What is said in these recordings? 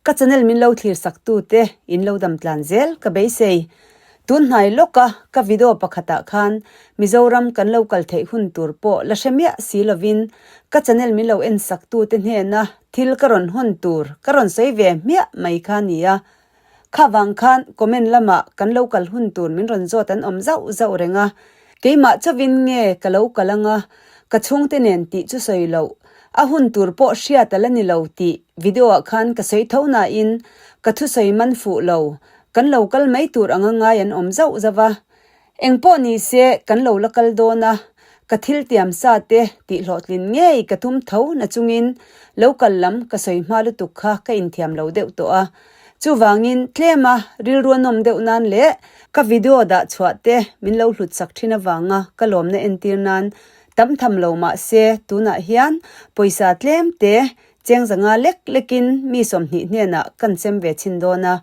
Ka channel min lo thlir sak tu te in lo dam tlan zel ka beisei. Tun hnai lawk a ka video pakhat ah khan Mizoram kan lo kal theih hun tur pawh la hre miah si lovin ka channel min lo en sak tu te hnena thil ka rawn hawn tur ka rawn sawi ve hmiah mai kha nia. Kha vang khan comment lamah kan lo kal hun tur min rawn zawt an awm zauh zauh reng a. Keimah chauhin nge ka lo kal anga ka chhungte nen tih chu sawi loh a hun tur pawh hriat a la ni lo tih video ah khan ka sawi tho nain ka thusawi man fuh lo kan lo kal mai tur anga ngai an awm zauh zauh a. Engpawh ni se kan lo la kal dawn a, ka thil tiam sa te tih hlawhtlin ngei ka tum tho na chungin lo kal lam ka sawi hma lutuk kha ka inthiam lo deuh tawh a. Chuvangin tlema rilru a nawm deuh nan leh ka video dah chhuah te min lo hlut sak thin avanga ka lawmna entir nan tam tham lo mah se tunah hian pawisa tlem te cheng zanga lek lekin mi 20 hnenah kan sem ve chhin dawn a.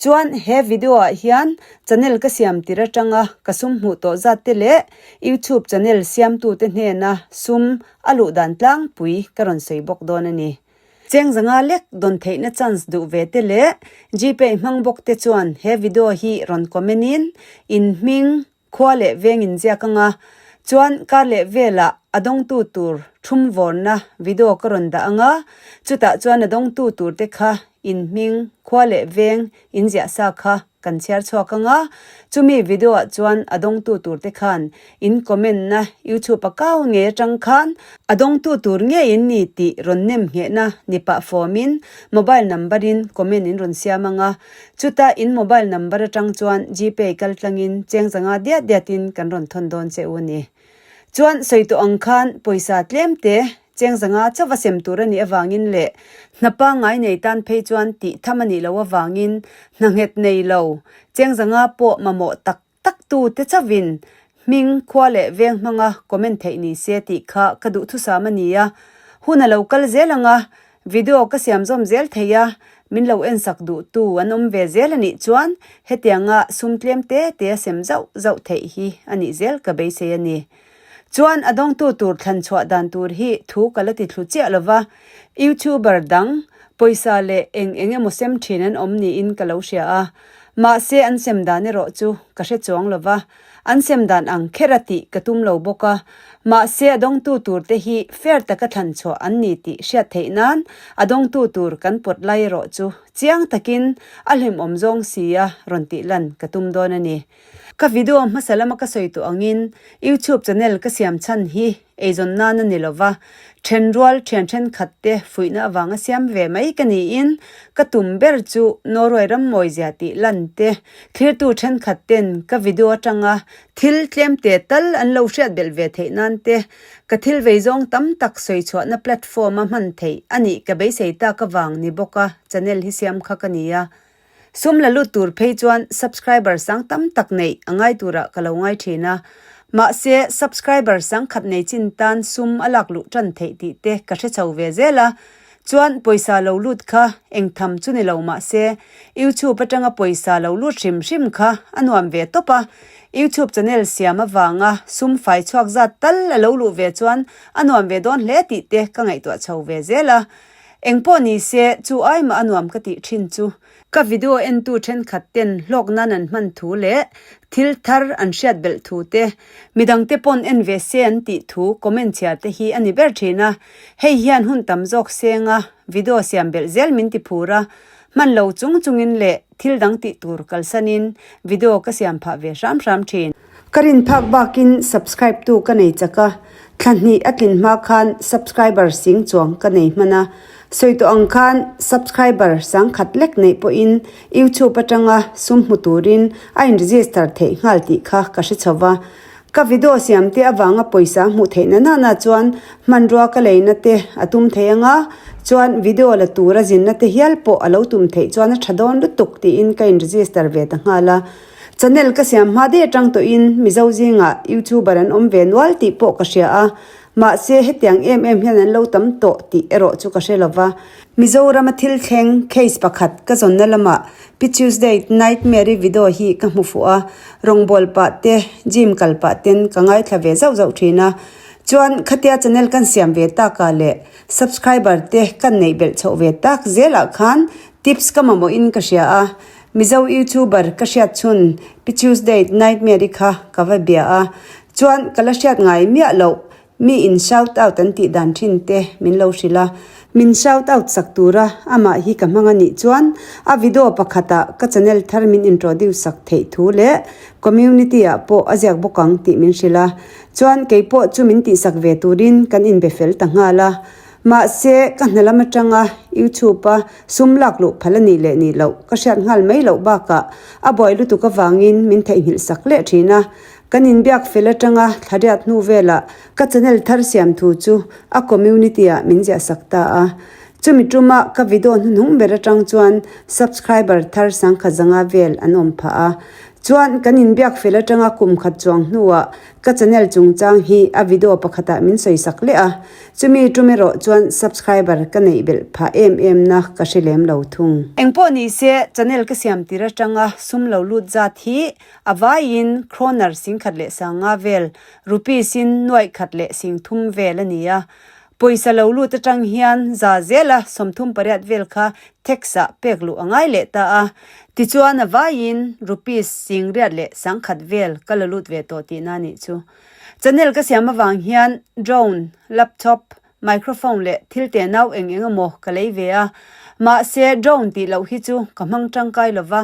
Chuan he video ah hian channel ka siam tir atanga ka sum hmuh tawh zat te leh YouTube channel siamtu te hnena sum a luh dan tlangpui ka rawn sawi bawk dawn a ni. Cheng zanga lek dawn theihna chance duh ve te leh Gpay hmang bawk te chuan he video hi rawn comment in in hming Khua leh veng inziak anga chuan kar leh velah a dawngtu tur thum vawnna video ka rawn dah anga chutah chuan a dawngtu tur te kha in hming khua leh veng inziah sa kha kan chhiar chhuak anga chumi video ah chuan a dawngtu tur te khan in comment na youtube a kau ngei atang khan A dawngtu tur ngei in ni tih rawn nem nghehna ni pah fawmin mobile number in comment in rawn siam ang a, chuta in mobile number atang chuan Gpay kal tlangin cheng zanga diat diatin kan rawn thawn dawn che u a ni. Chuan sawi tawh ang khan pawisa tlem te cheng zanga chauva sem tur a nih avangin leh hna pangngai nei tan phei chuan tih tham a nih loh avangin hna nghet nei lo cheng zanga pawh mamawh tak tak tu te chauhin hming, khua leh veng hmanga comment theih ni se tih kha ka duhthusam a ni a. Hun a lo kal zel ang a, video ka siam zawm zel thei a, min lo ensak duhtu an awm ve zel a nih chuan hetianga sum tlem te te a sem zauh zauh theih hi a nih zel ka beisei a ni. Chuan a dawngtu tur thlan chhuah dan tur hi thu ka la ti thlu chiah lova, YouTuber dang pawisa leh eng eng emaw sem thin an awm niin ka lo hria a, Mahse an sem dan erawh chu ka hre chuang lo va, an sem dan ang kher a tih ka tum lo bawk a. Mahse a dawngtu tur te hi fair taka thlan chhuah an ni tih hriat theih nan a dawngtu tur kan pawt lai erawh chu chiang takin a hlimawm zawng si a rawn tih lan ka tum dawn a ni. Ka video hmasa lama ka sawi tawh angin YouTube channel ka siam chhan hi Eizawn nan a ni lo va, thenrual thian thenkhat te fuihna avanga siam ve mai ka niin ka tum ber chu Norway ram mawizia tih lan te, thlirtu thenkhat ten ka video atanga thil tlem te tal an lo hriat belh ve theih nan te, ka thil vei zawng tam tak sawi chhuahna platform a hman theih a nih ka beisei tak avang ni bawka channel hi siam kha ka ni a. Sum la lut tur phei chuan subscriber sang tam tak neih a ngai turah ka lo ngai thin a. Mahse, subscriber sang khat nei chin tan sum a lak luh tan theih tih te ka hre chho ve zel a. Chuan pawisa lo lut kha eng tham chu ni lo mahse, YouTube atanga pawisa lo lut hrim hrim kha a nuam ve tawp a. YouTube channel siam avanga sum fai chhuak zat tal a lo luh ve chuan a nuam ve dawn hle tih te ka ngaihtuah chho ve zel a. Engpawh ni se, chu ai mah a nuam ka tih thin chu. Ka video entu thenkhat ten hlawk nan an hman thu leh thil thar an hriat belh thu te, midang te pawn en ve se an tih thu comment chhiar te hi a ni ber thin a. Hei hian hun tam zawk senga video siam belh zel min ti phur a, hman lo chung chungin leh thil dang tih tur kalsanin video ka siam phah ve hram hram thin. Ka rin phak bakin subscribe tu ka nei chak a, thla hnih a tlin hma khan subscriber sing chuang ka nei hman a, sawi tawh ang khan subscriber sangkhat lek neih pawhin YouTube atanga sum hmu turin a in register theih nghal tih kha ka hre chho va. Ka video siam te avanga pawisa hmuh theih na nana chuan hmanrua ka leina te a tum thei anga, chuan video la tura zinna te hial pawh a lo tum theih chuan a tha dawn lutuk tiin ka in register ve ta nghal a. Channel ka siam hma deuh atang tawhin Mizo zingah YouTuber an awm ve nual tih pawh ka hria a, mahse hetiang em em hian an lo tam tawh tih erawh chu ka hre lova. Mizorama thil thleng case pakhat ka zawnna lamah Pi Tuesday Nightmare-i video hi ka hmu fuh a, rawngbâwl pah te, gym kal pah ten ka ngaithla ve zauh zauh thin a. Chuan khatia channel kan siam ve takah leh subscriber te kan neih belh chhoh ve tak zelah khan. Tips ka mamawhin ka hria a, Mizo YouTuber ka hriat chhun Pi Tuesday Nightmare-i kha ka va bia a, chuan ka la hriat ngai miah loh Mi in shout out an tih dan thin te min lo hrilh a, min shout out sak tura amah hi ka hmang a nih chuan a video pakhatah ka channel thar min introduce sak theih thu leh community ah pawh a ziak bawk ang tih min hrilh a, chuan kei pawh chu min tihsak ve turin kan inbe fel ta nghal a. Mahse, ka hna lam atanga YouTube a sum lak luh phal a nih leh nih loh ka hriat nghal mai loh bakah a buai lutuk avangin min theihnghilh sak leh thin a. Kan inbiak fel atanga thlariat hnu velah ka channel thar siam thu chu a community ah min ziah sak ta a. Chumi tuma ka video hnuhnung ber atang chuan subscriber thar sangkhat zanga vel an awm phah a. Chuan kan inbiak fel atanga kum khat chuang hnuah ka channel chungchang hi a video pakhatah min sawi sak leh a. Chumi tum erawh chuan subscriber ka neih belh phah em em na ka hre lem lo thung. Engpawh nise channel ka siam tir atanga sum lo lut zat hi A vaiin kroner singkhat leh sanga vel, rupees in nuaih khat leh singthum vel a ni a. Pawisa lo lut atang hian za zela 38 vel kha tax ah pek luh a ngai leh ta a. Tichuan a vaiin rupees singriat leh sangkhat vel ka la lut ve tawh tihna a nih chu. Channel ka siam avang hian drone, laptop, Microphone leh thil te nau eng eng emaw ka lei ve a, mahse drone tih loh hi chu ka hmang tangkai lo va,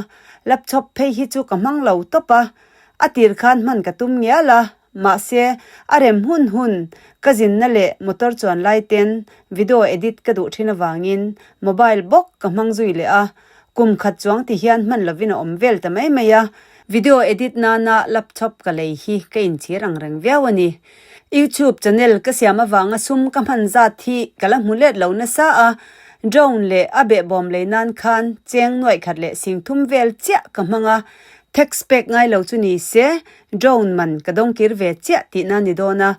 laptop phei hi chu ka hmang lo tawp a, a tir khan hman ka tum ngial a, mahse a rem hun hun ka zinna leh motor chuan lai ten video edit ka duh thin avangin mobile bawk ka hmang zui leh a, kum khat chuang ti hian hman lovin a awm vel ta mai mai a, video edit nana laptop ka lei hi ka inchhir ang reng viau a ni. YouTube channel ka siam avanga sum ka hman zat hi ka la hmu let lo nasa a, drone leh a behbawm lei nan khan cheng nuaih khat leh sing thum vel chiah ka hmang a, tax pek ngai lo chu ni se drone man ka dawng kir ve chiah tihna ni dawn a.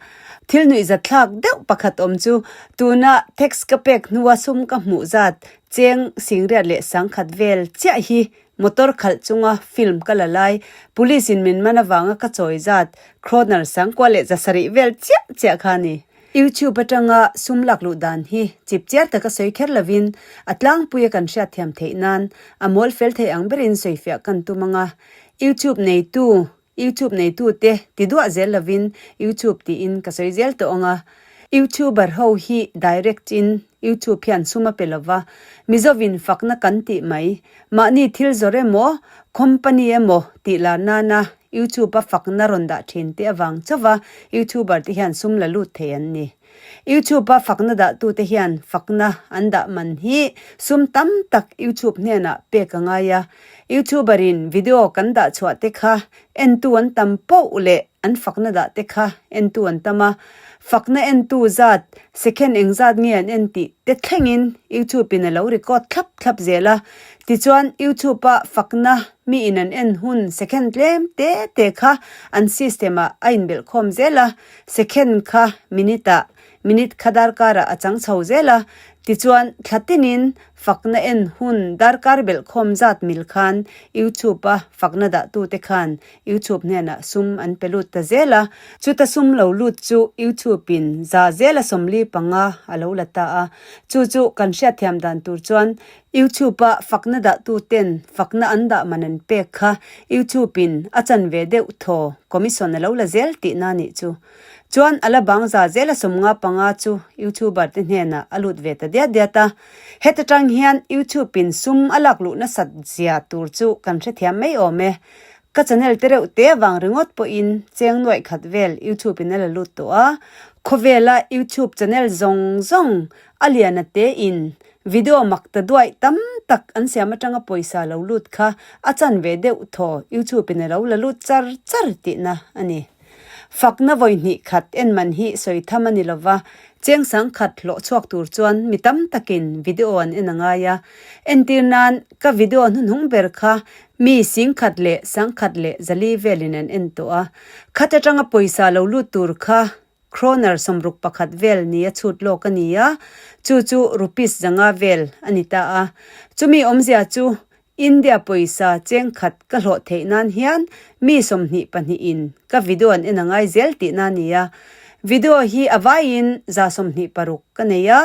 Thil nuih zat thlak deuh pakhat awm chu tuna tax ka pek hnua sum ka hmuh zat cheng singriat leh sangkhat vel chiah hi Motor khalh chunga film ka la lai, police in min man avanga ka chawi zat, kroner sangkua leh zasarih vel chiah chiah kha a ni. YouTube atanga sum lak luh dan hi chip chiar taka sawi kher lovin a tlangpuia kan hriatthiam theih nan a mawl fel thei ang berin sawifiah kan tum ang a. YouTube neitu YouTube neitute ti duah zel lovin YouTube tiin ka sawi zel tawh ang a. YouTuber ho hi direct in YouTube hian sum a pe lova, Mizovin fakna kan tih mai. Mahni thil zawrh emaw, company emaw tih lar nana YouTube a fakna rawn dah thin te avang chauva YouTuber te hian sum la lut thei an ni. YouTube a fakna dahtute hian fakna an dah man hi sum tam tak YouTube hnenah pek a ngai a. YouTuber in video kan dah chhuah te kha entu an tam poh leh an fakna dah te kha entu an tam a. Fakna entu zat, second engzat nge an en tih te thlengin YouTube in a lo record thlap thlap zel a. Tichuan YouTube a fakna mi in an en hun second tlem te te kha an system ah a inbelhkhawm zel a. Second kha minute ah, minute kha darkar ah a chang chho zel a, tichuan thla tinin fakna en hun darkar belhkhawm zat mil khan YouTube a fakna dahtute khan YouTube hnenah sum an pe lut ta zel a, chuta sum lo lut chu YouTube in za zela 45 a lo la ta a, chu chu kan hriatthiam dan tur chuan YouTube a fakna dahtu ten fakna an dah man an pek kha YouTube in a chan ve deuh thaw commission a lo la zel tihna nih chu. Chuan a la bang za zel a 55 chu YouTuber te hnenah a lut ve ta diat diat a. Heta tang hian YouTube in sum a lak luh nasat zia tur chu kan hrethiam mai awm e. Ka channel te reuh te avang ringawt pawhin cheng nuaih khat vel YouTube in a la lut tawh a. Khawvela YouTube channel zawng zawng a lian a te in Video mak ta duaih tam tak an siam atanga pawisa lo lut kha a chan ve deuh thaw YouTube in a lo la lut char char tihna a ni. Fakna vawi hnih khat en man hi sawi tham a ni lova, cheng sang khat hlawh chhuak tur chuan mi tam takin video an en a ngai a. Entir nan ka video hnuhnung ber kha mi sing khat leh sang khat leh zali velin an en tawh a, khat atanga pawisa lo lut tur kha Kroner 61 vel ni a chhut lawk a ni a, chu chu rupees 500 vel a ni ta a. Chumi awmzia chu India pawisa cheng khat ka hlawh theih nan hian mi 22 in ka video an en a ngai zel tihna a ni a. Video hi a vaiin 26 ka nei a,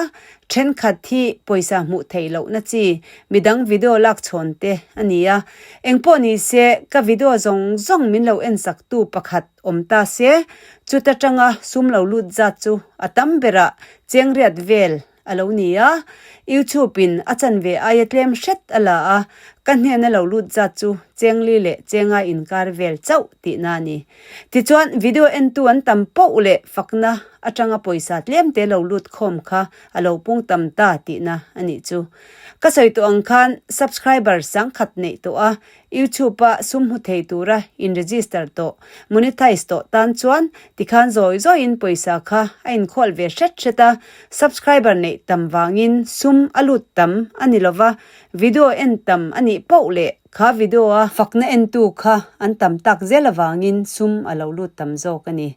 thenkhat hi pawisa hmuh theih lohna chi midang video lak chhawn te a ni a. Engpawh ni se, ka video zawng zawng min lo ensaktu pakhat awm ta se, chuta tanga sum lo lut zat chu a tam berah chengriat vel a lo ni a, YouTube in a chanve aia tlem hret a la a, ka hnena lo lut zat chu Chengli leh Chenga inkar vel chauh tihna a ni. Tichuan, video entu an tam poh leh fakna atanga pawisa tlemte lo lut khawm kha a lo pung tam ta tihna a nih chu. Ka sawi tawh ang khan subscriber sangkhat neih tawh a, YouTube-a sum hmu thei tura in-register tawh, monetize tawh tan chuan tikhan zawi zawiin pawisa kha a inkhawl ve hret hret a, subscriber neih tam vangin sum a lut tam a ni lova, video en tam a nih poh leh kha video-a fakna entu kha an tam tak zel avangin sum a lo lut tam zawk a ni.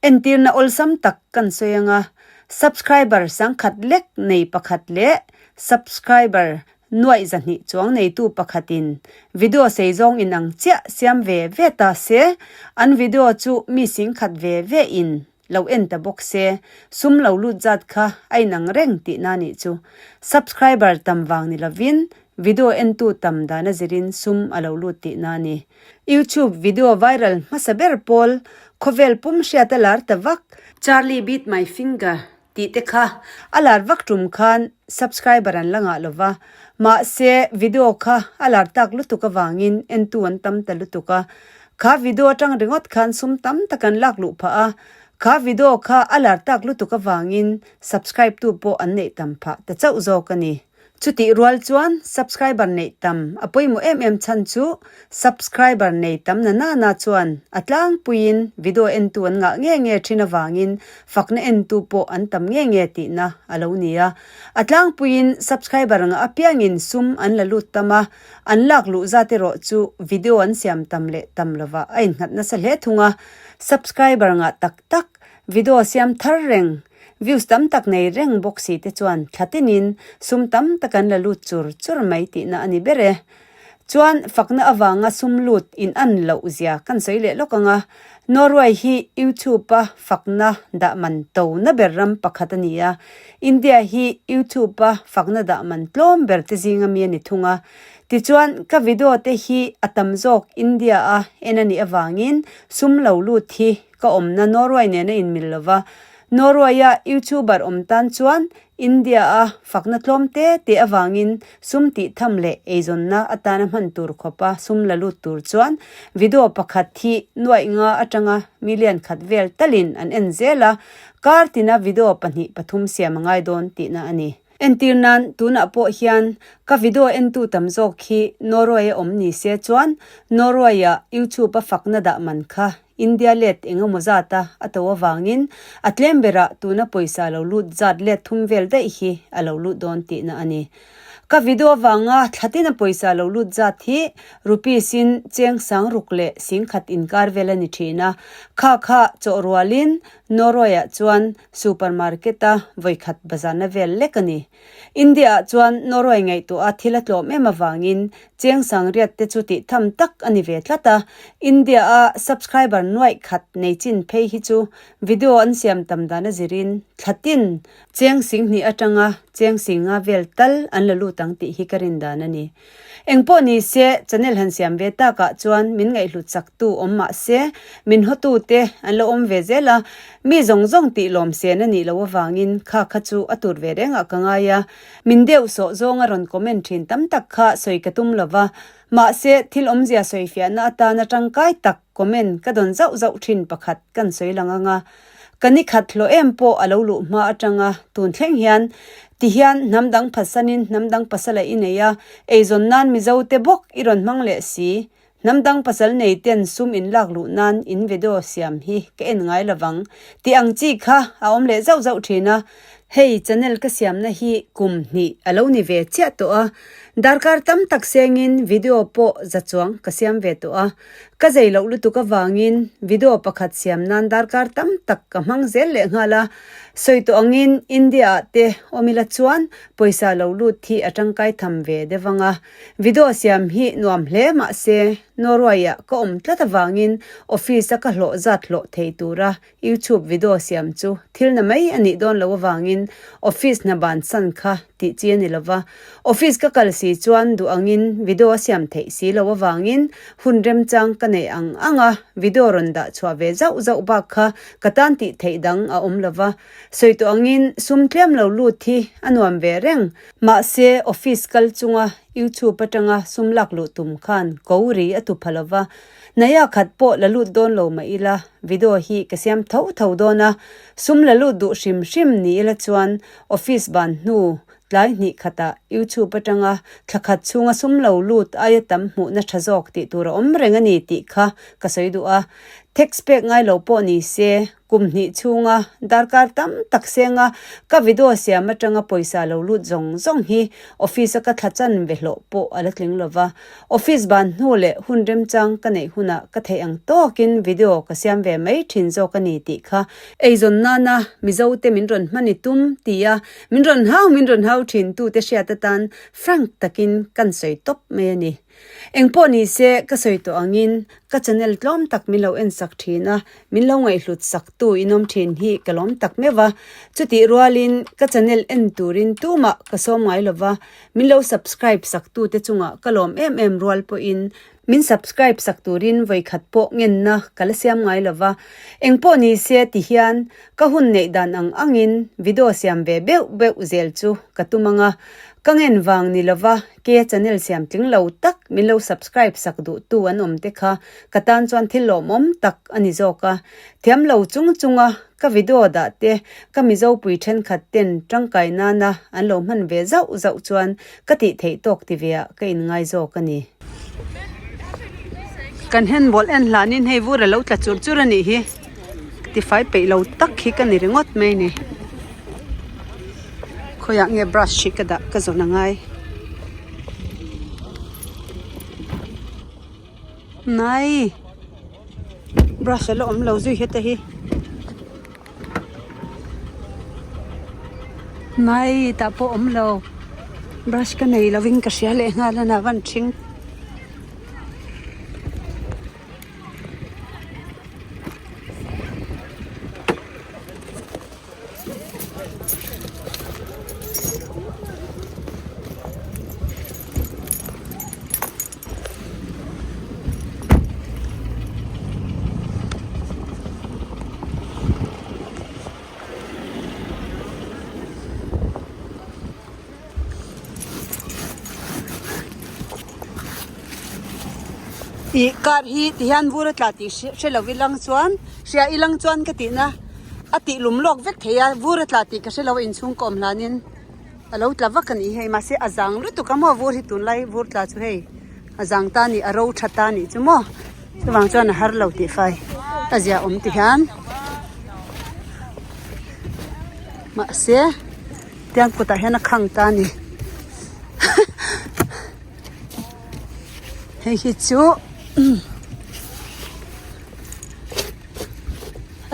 Entirna awlsam tak kan sawi anga, subscriber sangkhat lek nei pakhat leh subscriber Nuaih 200 chuang neitu pakhatin video sei zawng inang chiah siam ve ve ta se, an video chu mi singkhat ve ve in lo en ta bawk se, sum lo lut zat kha a inang reng tihna nih chu. Subscriber tam vang ni lovin video entu tam dan a zirin sum a lo lut tihna a ni. YouTube video viral hmasa ber pawl khawvel pum hriat a lar ta vak. Charlie bit my finger Tih te kha a lar vak tum khan subscriber an la ngah lova, mahse video kha a lar tak lutuk avangin entu an tam ta lutuk a, kha video atang ringawt khan sum tam tak an lak luh phah a, kha video kha a lar tak lutuk avangin subscribe tu pawh an neih tam phah ta chauh zawk a ni. Chutih rual chuan subscriber neih tam a pawimawh em em chhan chu subscriber nei tam na na na chuan a tlangpuiin video entu an ngah nge nge thin avangin fakna entu pawh an tam nge nge tihna a lo ni a. A tlangpuiin subscriber ngah apiangin sum an la lut tam a, an lak luh zat erawh chu video an siam tam leh tam lovah a innghat nasa hle thung a. Subscriber ngah tak tak video siam thar reng Views tam tak nei reng bawk si te chuan thla tinin sum tam tak an la lut chur chur mai tihna a ni ber e. Chuan fakna avanga sum lut in an loh zia kan sawi leh lawk ang a, Norway hi YouTube-a fakna dah man to na ber ram pakhat a ni a, India hi YouTube-a fakna dah man tlawm ber te zinga mi a ni thung a. Tichuan ka video te hi a tam zawk India-a en a nih avangin sum lo lut hi Ka awmna Norway nen a inmil lova, Norway-a YouTuber awm tan chuan India-a fakna tlawm te te avangin sum tih tham leh eizawnna atana hman tur khawpa sum la lut tur chuan video pakhat hi nuaih nga atanga million khat vel talin an en zel a, kar tina video pahnih pathum siam a ngai dawn tihna a ni. Entir nan tunah pawh hian ka video entu tam zawk hi Norway-a awm ni se chuan Norway-a YouTube-a fakna dah man kha India let eng emaw zata a to avangin a tlem berah tuna pawisa lo lut zat let thum vel daih hi a lo lut dawn tihna a ni. Ka video avanga thlatina pawisa lo lut zat hi rupees in cheng sang ruk leh singkhat inkar vel a ni thin a, kha kha chawh rualin Norway-ah chuan supermarket-a vawikhat bazarna vel lek a ni. India-ah chuan Norway ngaihtuah a thil a tlawm em avangin cheng sangriat te chu tih tham tak a ni ve tlat a. India-a subscriber nuaih khat nei chin phei hi chu video an siam tam dan a zirin thlatin cheng singhnih atanga cheng singa vel tal an la lut ang tih hi ka rin dan a ni. Engpawh ni se, channel han siam ve takah chuan min ngaihhlut chaktu awm mah se, min hawtute an lo awm ve zel a, mi zawng zawng tih lawm sen a nih loh avangin kha kha chu a tur ve rengah ka ngai a, min deuh sawh zawnga rawn comment thin tam tak kha sawi ka tum lo va, mahse thil awmzia sawifiahna atana tangkai tak comment ka dawn zauh zauh thin pakhat kan sawi lang ang a. Ka ni khat hlawh em pawh a lo luh hma atanga tun thleng hian ti hian hnam dang phatsanin hnam dang pasal a i nei a, eizawn nan Mizo te bawk i rawn hmang leh si. Hnam dang pasal nei ten sum in lak luh nan in video siam hi ka en ngai lovang tih ang chi kha a awm leh zauh zauh thin a. Hei channel ka siamna hi kum hnih a lo ni ve chiah tawh a, darkar tam tak sengin video pawh za chuang ka siam ve tawh a. Ka zei loh lutuk avangin video pakhat siam nan darkar tam tak ka hmang zel lehnghal a. Sawi tawh angin India ah te awm ila chuan pawisa lo lut hi a tangkai tham ve deuh ang a. Video siam hi nuam hle mahse Norway ah ka awm tlat avangin office a ka hlawh zat hlawh thei tura YouTube video siam chu thil na mai a nih dawn loh avangin office hna bansan kha tih chi a ni lova. Office ka kal si chuan duh angin video a siam theih si loh avangin hun remchang ka neih ang ang a, video rawn dah chhuah ve zauh zauh bak kha ka tan tih theih dang a awm lova. Sawi tawh angin sum tlem lo lut hi a nuam ve reng. Mahse office kal chunga YouTube atanga sum lak luh tum khan ko ri a tu pha lova. Naya khat pawh la lut dawn lo mah ila, video hi ka siam tho tho dawn a, sum la lut duh hrim hrim ni ila chuan office ban hnu tlai hnih khatah YouTube atanga thla khat chhunga sum lo lut aia tam hmuhna tha zawk tih tur a awm reng a ni tih kha ka sawi duh a. Tax pek ngai lo pawh ni se, Kum hnih chhunga darkar tam tak senga ka video siam atanga pawisa lo lut zawng zawng hi office a ka thla chan ve hlawh pawh a la tling lova. Office ban hnu leh hun remchang ka neih hunah ka theih ang tawkin video ka siam ve mai thin zawk a ni tih kha eizawn nana Mizote min rawn hman i tum tia min rawn hau min rawn hau thin tute hriat atan frank takin kan sawi tawp mai a ni. Engpawh ni se ka sawi tawh angin ka channel tlawm tak min lo en sak thin a, min lo ngaihhlut sak tu in awm thin hi ka lawm tak meuh va. Chutih rualin ka channel en turin tumah ka sawm ngai lo va, min lo subscribe sak tu te chungah ka lawm em em rual pawhin min subscribe sak turin vawikhat pawh ngenna ka la siam ngai lo va. Engpawh ni se ti hian ka hun neih dan ang angin video siam ve beuh beuh zel chu ka tum ang a, ka ngen vang ni lo va. Ke channel siam tling lo tak min lo subscribe sak duh tu an awm te kha ka tan chuan thil lawmawm tak a ni zawk a. Thiam lo chung chunga ka video dah te ka Mizo pui thenkhat ten tangkai nana an lo hman ve zauh zauh chuan ka tih theih tawk ti ve ah ka in ngai zawk a ni. Kan handball en hlanin hei vur a lo tla chur chur a nih hi. Tifai peih lo tak hi ka ni ringawt mai ni. Khawiah nge brush hi ka dah ka zawn a ngai. Nai brush a la awm lo zui heta hi. Nai tah pawh awm lo brush ka nei lovin ka hria leh nghal a na van ṭhing. Ih car hi ti hian vur a tla tih hre lo ilang chuan hria ilang chuan ka tihna a tih lum lawk vek thei a vur a tla tih ka hre lo a inchhung ka awm hlanin a lo tla vak a nih hei mahse a zang lutuk a maw vur hi tunlai vur tla chu hei a zang ta a nih a ro tha ta a nih chu maw chuvang chuan a har lo tih fai a zia awm ti hian mahse. Tiang kutah hian a khang ta a ni hei hi chu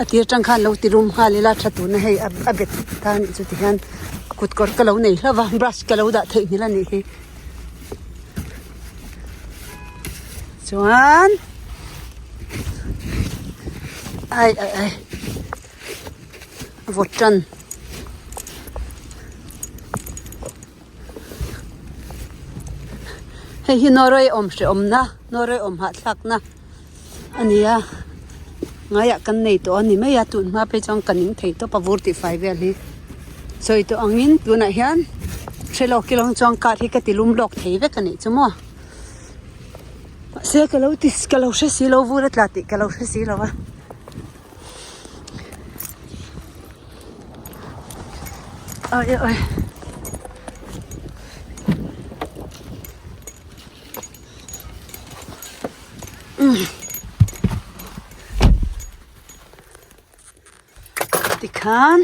a tir tang khan lo ti rum nghal ila tha tuna hei a bet ta a nih chu ti hian kut kawr ka lo nei hlauh va brush ka lo dah theih nghilh a nih hi chuan ai ai ai. A vawt tan. Hei hi Norway awm hrehawmna Norway awm hahthlakna a ni a ngaiah kan nei tawh a ni mai a tun hma phei chuan ka ning thei tawp a vur tih fai vel hi sawi tawh angin tunah hian hre lawk ila chuan car hi ka ti lum lawk thei vek a nih chu maw mahse ka lo ti ka lo hre si lo vur a tla tih ka lo hre si lo a. Ai ai Tikhan.